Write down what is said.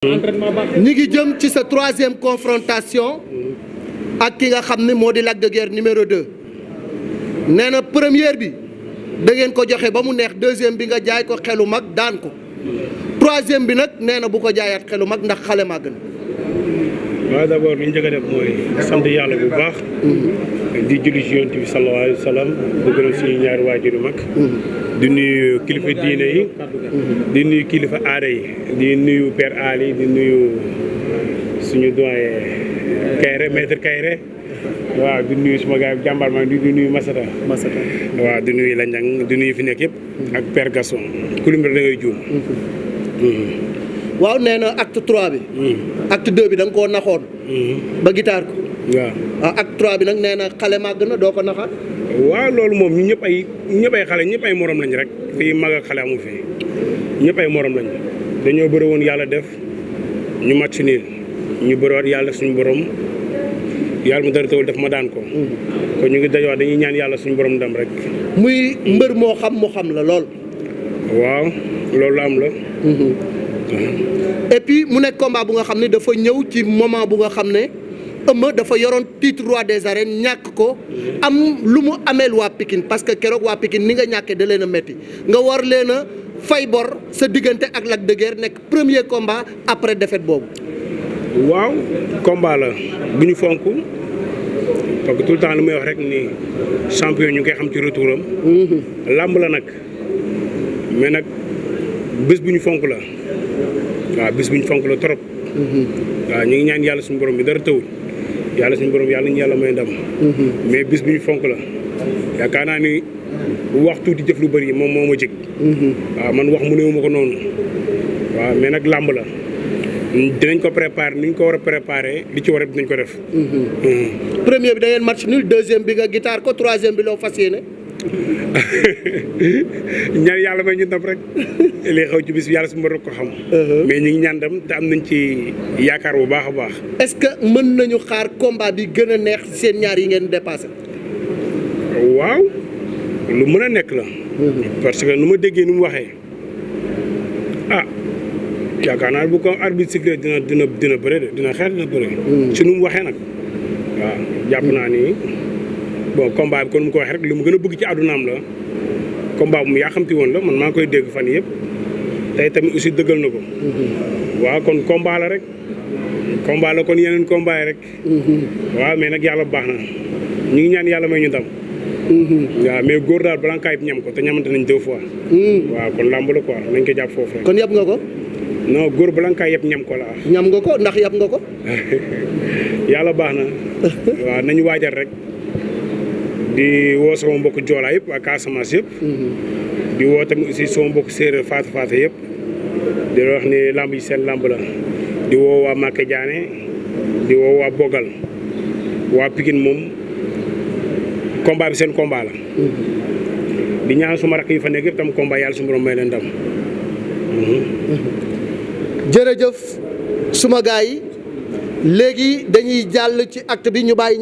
ñi ngi jëm ci sa troisième confrontation ak ki nga xam ne moo di Lac de Guiers numéro 2 nee na première bi da ngeen ko joxe ba mu neex, deuxième bi nga jaay ko xelu mag daan ko, troisième bi nag nee na bu ko jaayaat xelu mag ndax xale màgg na. waaw d'abord li ñu njëkk a def mooy sant yàlla bu baax. di julli ci Yonent bi sallallahu alayhi wa sallam di gërëm suñu ñaari waajur yu mag. di nuyu kilifa diine yi. di nuyu kilifa aada yi. di nuyu Père Ali, di nuyu suñu doyen Kayre maître Kayre. waaw di nuyu suma gars yi jàmbaar maa di nuyu Masata. waaw di nuyu Lanjang di nuyu fi nekk yëpp. ak Père Gasson ku lim rek da ngay juum. waaw nee na acte 3 bi. acte 2 bi da nga koo naxoon. ba gitaar ko. waaw acte 3 bi nag nee na xale màgg na doo ko naxaat. waaw loolu moom ñu ñëpp ay xale ñëpp ay morom lañ rek fii mag ak xale amu fi ñëpp ay morom lañ dañoo bëri woon yàlla def ñu match nii ñu bëriwaat yàlla suñu borom yàlla mu dara tawul def ma daan ko. kon ñu ngi dajawaat dañuy ñaan yàlla suñu borom ndam rek. muy mbër moo xam mu xam la lool. waaw loolu la am la. et puis mu nekk combat bu nga xam ne dafa ñëw ci moment bu nga xam ne Eumeu dafa yoroon titre roi des arènes ñàkk ko am lu mu ameel waa Pikine parce que keroog waa Pikine ni nga ñàkkee da leen a métti nga war leen a fay bor sa diggante ak Lac de Guiers nekk premier combat après défaite boobu. waaw combat la bu ñu fonk parce que tout le temps lu may wax rek ni champion ñu ngi koy xam ci retouram. làmb la nag mais nag bés bu ñu fonk la. waaw bis bu ñu fonk la trop. waaw ñu ngi ñaan yàlla suñu borom bi dara tawul yàlla suñu borom yàlla ñu yàlla may ndam. mais bis bu ñu fonk la yaakaar naa ni wax tuuti jëf lu bëri moom moo ma jëg. waaw man wax mu néew ma ko noonu. waaw mais nag làmb la dinañ ko préparer ni ñu ko war a préparer li ci war a dinañ ko def. premier bi da ngeen match nul, deuxième bi nga guitare ko, troisième bi loo fas yéene. ñaan yàlla may ñu ndam rek li xew ci bis bi yàlla su ma rek ko xam. mais ñu ngi ñaan ndam te am nañ ci yaakaar bu baax a baax. est-ce que mën nañu xaar combat bi gën a neex seen ñaar yi ngeen dépassé. waaw lu mën a nekk la. parce que nu ma déggee nu mu waxee yaakaar naa bu ko arbitre sifflé dina bëre de dina xeex dina bëre. ci nu mu waxee nag waaw jàpp naa ni. bon combat bi kon mu ko waxee rek li mu gën a bëgg ci àddunaam la combat bu mu yaa xamti woon la man maa ngi koy dégg fan yëpp tey tamit aussi dëggal na ko. waaw kon combat la rek combat la kon yeneen combat yi rek. waaw mais nag yàlla baax na ñu ngi ñaan yàlla may ñu ndam. waaw mais góor daal balaa kaay bi ñam ko te ñamante nañ 2 fois. waaw kon làmb la quoi nañ ko jàpp foofu rek. kon yab nga ko. non góor balaa kaay yëpp ñam ko la ñam nga ko ndax yab nga ko. yàlla baax na waaw nañu waajal rek. di woo sama mbokk joolaa yëpp waa Casamance yëpp. di woo tamit aussi sama mbokk séeréer faatu yëpp. di wax ni lamb yi seen lamb la. di woo waa Màkke Diané di woo waa Bogal waa Pikine moom combat bi seen combat la. di ñaan suma rakk yi fa nekk yëpp tam combat yàlla su borom may leen ndam. jërëjëf suma gars yi léegi dañuy jàll ci acte bi ñu bàyyi